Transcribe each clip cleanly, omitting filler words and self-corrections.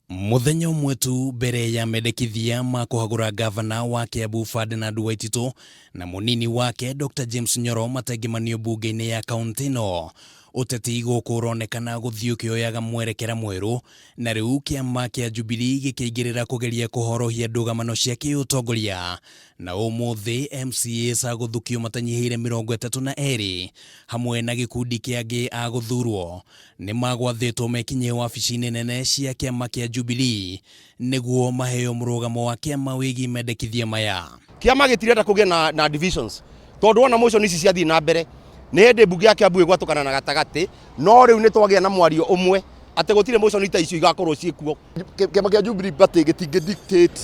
Mũthenya ũmwe tu mbere ya mendekithia ma kũhagũra ngavana wa Kiambu Ferdinand Waititu na mũnini wake Dr James Nyoro matengemanio mbunge-inĩ ya kaũntĩ ĩno, ũteti gũkũ ũronekana gũthiĩ ũkĩoyaga mwerekera mwerũ na rĩu kĩama kĩa Jubilee gĩkĩingĩrĩra kũgeria kũhorohia ndũgamano cia kĩũtongoria na ũmũthĩ MCAs a gũthukio matanyihĩire 32 hamwe na gĩkundi kĩa angĩ a gũthurwo nĩ magwathĩtwo mekinyie wabici-inĩ nene cia kĩama kĩa Jubilee nĩguo maheo mũrũgamo wa kĩama wĩgiĩ mendekithia maya. Kĩama gĩtirenda kũgĩe na divisions tondũ wona motion ici ciathiĩ na mbere nĩ hĩndĩ mbunge ya Kiambu ĩgwatũkana na gatagatĩ, no rĩu nĩ twagĩa na mwario ũmwe atĩ gũtirĩ motion ta icio igakorwo ciĩkuo. Kĩama kĩa Jubilee Party gĩtingĩ dictate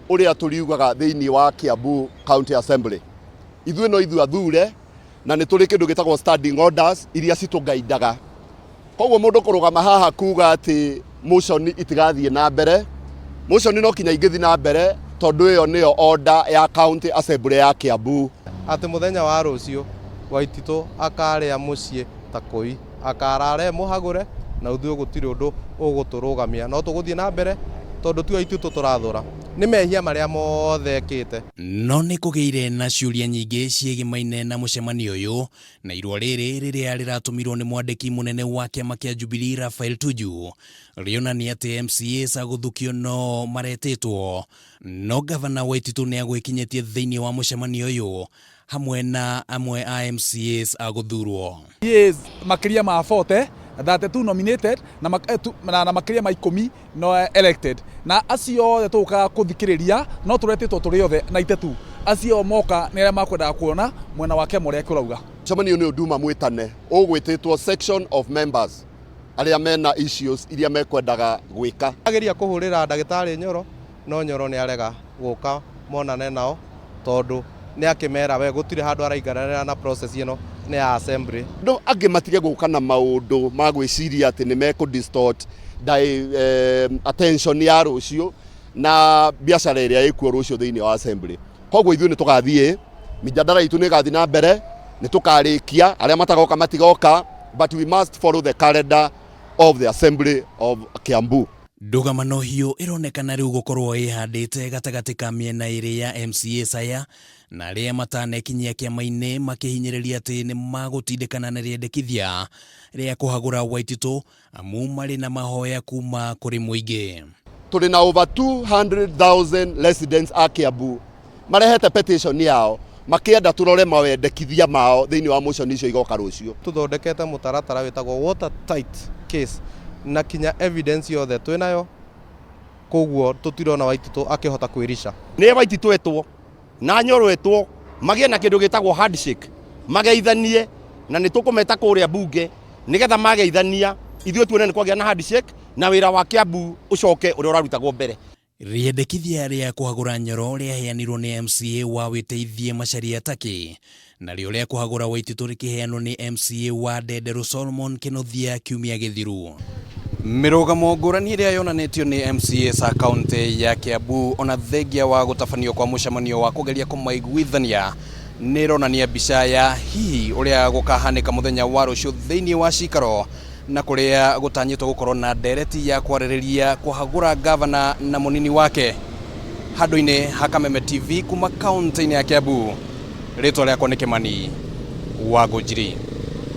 ũrĩa tũriugaga thĩinĩ wa Kiambu County Assembly. Ithuĩ no ithuĩ athure na nĩ tũrĩ kĩndũ gĩtagwo standing orders iria citũgaindaga. Koguo mũndũ kũrũgama haha kuga atĩ motion itigathiĩ na mbere, motion no kinya ingĩthiĩ na mbere tondũ ĩyo nĩyo order ya County Assembly ya Kiambu. Atĩ mũthenya wa rũciũ Waititũ akarĩa mũciĩ ta kũi, akarara e mũhagũre na ithuĩ gũtirĩ ũndũ ũgũtũrũgamia, no tũgũthiĩ na mbere tondũ ti Waititũ tũrathũra, nĩ mehia marĩa mothe ekĩte. No nĩ kũgĩire na ciũria nyingĩ ciĩgĩmaine na mũcemanio ũyũ, na irũa rĩrĩ rĩrĩa rĩratũmirwo nĩ mwandĩki mũnene wa kĩama kĩa Jubilee Raphael Tuju rĩonania atĩ MCAs a gũthukio no maretĩtwo, no ngavana Waititu nĩ agwĩkinyĩtie thĩinĩ wa mũcemanio ũyũ hamwe na amwe a MCAs a gũthurwo. MCAs makĩria ma 40, 32 nominated na makĩria ma 10 no elected, na acio othe tũgũkaga kũthikĩrĩria no tũretĩtwo tũrĩ othe na itetu acio moka nĩ arĩa makwendaga kuona mwena wa kĩama ũrĩa kĩrauga. Mũcemanio nĩ ũnduma mwĩtane ũgwĩtĩtwo section of members arĩa mena issues iria mekwendaga gwĩka. Ageria kũhũrĩra ndagĩtarĩ Nyoro no Nyoro nĩ arega gũka monane nao tondũ nĩ akĩmera we gũtirĩ handũ araingananĩra na process ĩno nĩ ya assembly. Andũ angĩ matige gũka na maũndũ ma gwĩciria atĩ nĩ mekũ distort attention ya rũciũ na biacara ĩrĩa ĩkuo rũciũ thĩinĩ wa assembly. Koguo ithuĩ nĩ tũgathiĩ, mĩjadala itũ nĩ ĩgathiĩ na mbere, nĩ tũkarĩkia, arĩa matagoka matigoka, but we must follow the calendar of the assembly of Kiambu. Ndũgamano hiũ ĩronekana rĩu gũkorwo ĩhandĩte gatagatĩ ka mĩena ĩrĩ ya MCAs aya na arĩa matanekinyia kĩama-inĩ makĩhinyĩrĩria atĩ nĩ magũtindĩkana na rĩendekithia rĩa kũhagũra Waititũ amu marĩ na mahoya kuma kũrĩ mũingĩ. Tũrĩ na over 200,000 residents a Kiambu marehete petition yao makĩenda tũrore mawendekithia mao thĩinĩ wa motion icio igoka rũciũ. Tũthondekete mũtaratara wĩtagwo watertight case na kinya evidence yothe twĩnayo, koguo tũtirona Waititũ akĩhota kwĩrica. Nĩ Waititũ etwo na Nyoro etwo magĩe na kĩndũ gĩtagwo handshake, mageithanie, na nĩ tũkũmeta kũrĩa mbunge nĩgetha mageithania ithuĩ tuone nĩ kwagĩa na handshake na wĩra wa Kiambu ũcoke ũrĩa ũrarutagwo mbere. Rĩendekithia rĩa kũhagũra Nyoro rĩaheanirwo nĩ MCA wa Wĩteithie Macharia Taki, narĩo rĩa kũhagũra Waititũ rĩkĩheanwo nĩ MCA wa Ndenderũ Solomon Kĩnuthia kiumia gĩthiru. Mĩrũgamo ngũrani ĩrĩa yonanĩtio nĩ MCAs a kaũntĩ ya Kiambu ona thengia wa gũtabanio kwa mũcemanio wa kũgeria kũmaiguithania nĩ ĩronania mbica ya hihi ũrĩa gũkahanĩka mũthenya wa rũciũ thĩinĩ wa cikaro na kũrĩa gũtanyĩtwo gũkorwo na ndereti ya kwarĩrĩria kũhagũra ngavana na mũnini wake handũ-inĩ ha Kameme TV kuma kaũntĩ-inĩ ya Kiambu. Rĩtwa rĩakwa nĩ Kĩmani wa Ngũnjiri.